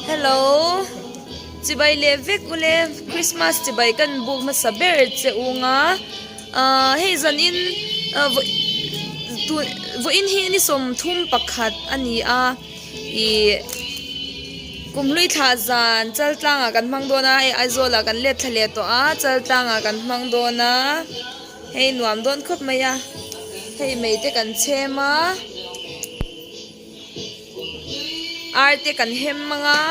Hello chibai leh vek ule Christmas chibai kan buk hmasa ber che ung a ahh hei zanin ah vawiin hi ni 30 pakhat a ni a ih kumhlui thlah zan chaltlangah kan hmang dawn a hei Aizawl ah kan let thla leh tawh a chaltlangah kan hmang dawn a. Hei nuam dawn khawp mai a, hei mei te kan chhem a, ar te kan hem ang a,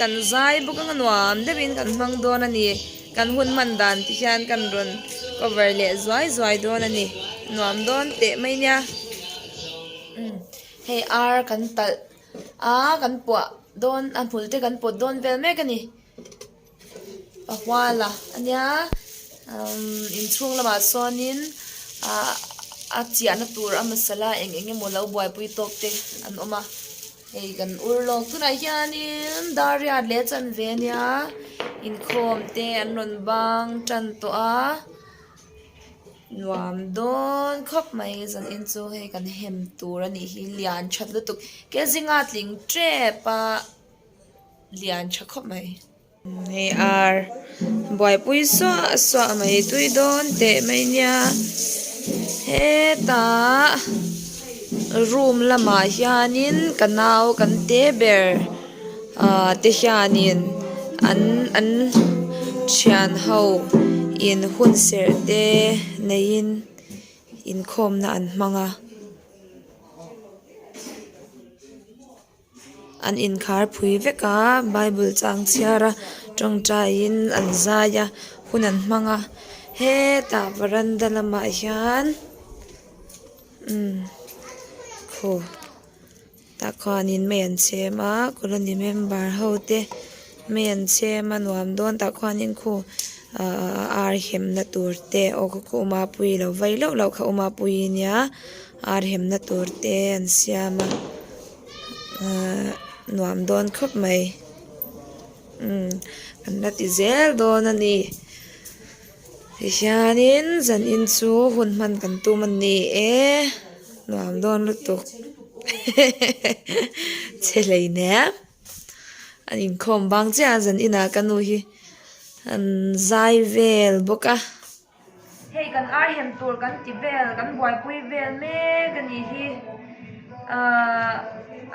kan zai bawk ang a nuam deuhin kan hmang dawn a ni, kan hun hman dan te hian kan rawn cover leh zuai zuai dawn a ni, nuam dawn teh mai nia, hei ar kan talh a kan puah dawn a hmul te kan pawt dawn vel mek a ni. A hual a ania umm inchhung lamah sawnin ah a chiahna tur a masala eng eng emaw lo buaipui tawk te an awm a hei kan ur lawk tunah hianin dar riat leh chanve ania inkhawm te an rawn bang tan tawh a nuam dawn khawp mai zanin chu hei kan hem tur a nih hi lian that lutuk ke zinga tling tep a. Lian tha khawp mai. Hei ar buaipui suah suah mai tui dawn teh mai nia hetah room lamah hianin ka nau kan te ber ah te hianin an an thian ho in hun serh te neiin inkhawmna an hmang a. An inkhar phui vek a bible chang chhiar a tawngtaiin an zai a hun an hmang a hetah varanda lamah hian umm khu tah khuanin mei an chhem a colony member ho te mei an chhem a nuam dawn tah khuanin khu ahh ar hemna tur te aw khaw khaw awm a pui lo vai loh loh kha awm a pui ania ar hemna tur te an siam a. Ahh nuam dawn khawp mai umm an la ti zel dawn a ni tihianin zanin chu hun hman kan tum a ni e nuam dawn lutuk che hleinem an inkhawm bang chiah a zaninah ka nu hi an zai vel bawk a. Hei kan ar hem tur kan ti vel kan buaipui vel mek a nih hi ahh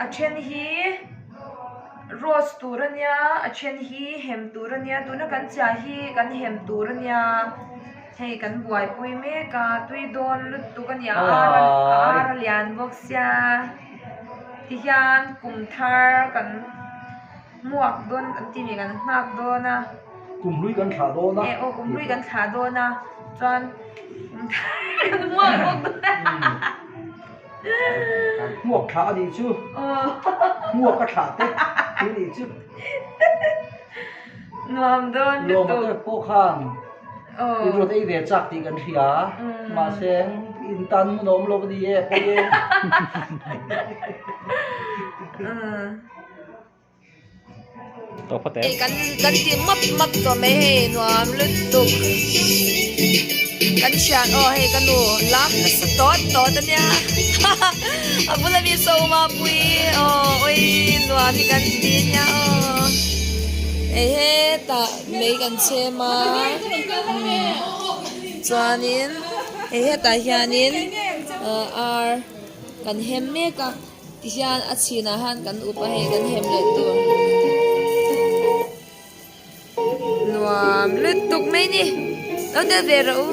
a then hi rose tur a nia a then hi hem tur a nia tuna kan chiah hi kan hem tur a nia hei kan buaipui mek a tui dawn lutuk a ni a ar a ar a lian bawk sia tihian kum thar kan. Hmuak dawn an ti mi kan nghak dawn a. Kum hlui kan thlah dawn a. E aw kum hlui kan thlah dawn a chuan kum thar kan hmuak bawk dawn a. Hmuak thlah a nih chu. Hmuak a thlah te chu nih chu. Nuam dawn lutuk. Lawma te pawh khan i ruat ei ve chak tih kan hria mahse in tan hmun a awm lo a ni e pawi e. Kan kan ti map map tawh mai hei nuam lutuk kan thian aw hei ka nu lam nasa tawt tawt ania a bula mi sawma pui aw awi nuam hi kan ti ania aw hei hetah mei kan chhem a chuanin hei hetah hianin ar kan hem mek a. Tihian a chhinah han kan up a hei kan hem leh tur nuam lutuk mai ni lo tel ve rawh u.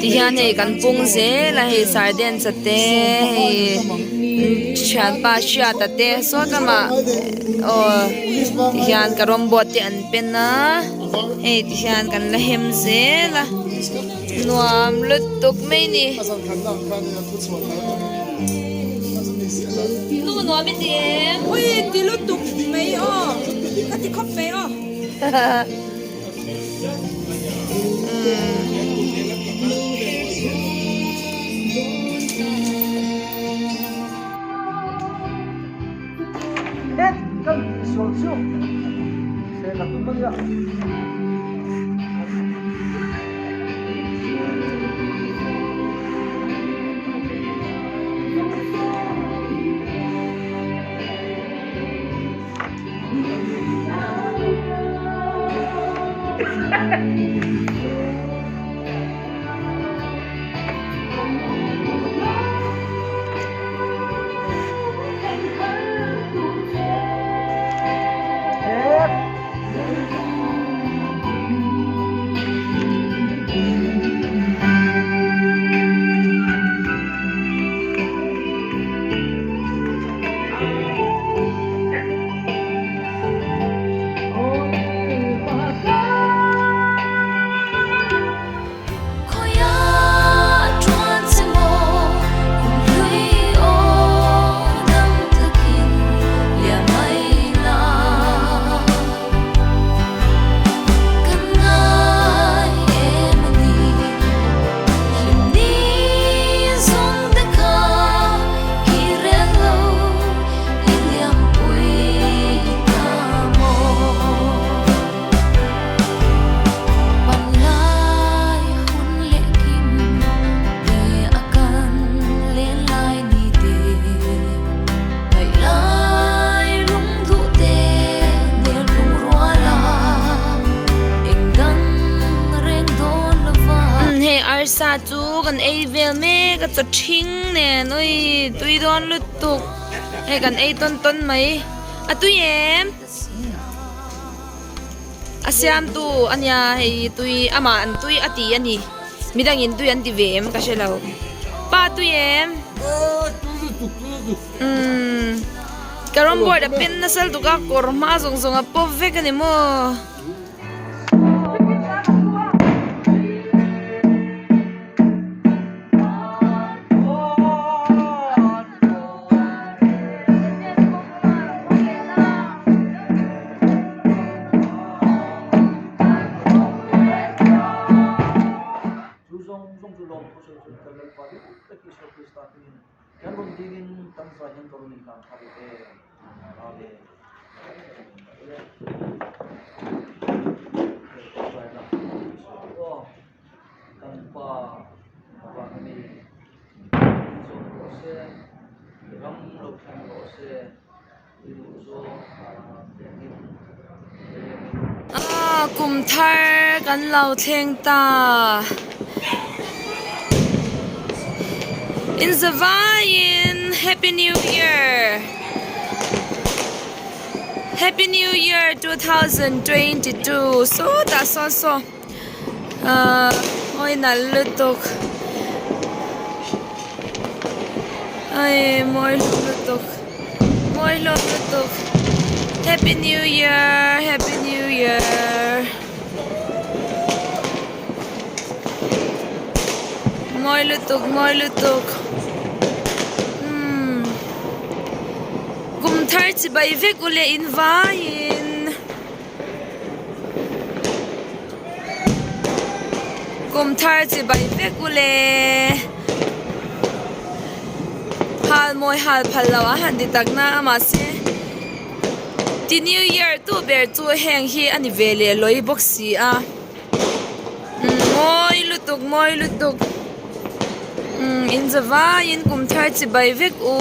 Tihian hei kan pung zel a hei sardens a te hei thianpa hriata te saw lamah aw tihian carrom board te an pen a hei tihian kan la hem zel a nuam lutuk mai a ni. Nu nuam i ti em? Ui ti lutuk mai aw ka ti khawp mai aw. Het kan tihsual chu se ka tum a nia. Hei arsa chu kan ei vel mek a chaw thing nen ui tui dawn lutuk hei kan ei tawn tawn mai a tui em a siamtu a nia hei tui amah an tui a ti a ni midangin tui an ti ve em ka hre lo pa tui em umm carrom board a pen nasa lutuk a kawr hma zawng zawng a pawp vek a ni maw. Chu zawng zawng chu lawm thu sawi chu kan Lalpa dik tak Isua Krista hmingin kan rawn dingin kan zai hian ka rawn inhlan thar e. Amen. Kan pa vang mi zawng rawh se, ram lo thleng rawh se, i duh zawng thlengin Ah, kum thar kan lo thleng ta. In zavaiin Happy New Year! Happy New Year 2022 sawtah sawn saw ahh mawi nalh lutuk ai mawi hlawm lutuk mawi hlawm lutuk Happy New Year Happy New Year mawi lutuk mawi lutuk umm kum thar chibai vek u leh in vaiin. Kum thar chibai vek u le hal mawi hal phal lo a han ti tak na a mahse ti new year tu ber chu heng hi a ni ve leh lawi bawk si a mawi lutuk mawi lutuk in zavaiin kum thar chibai vek u.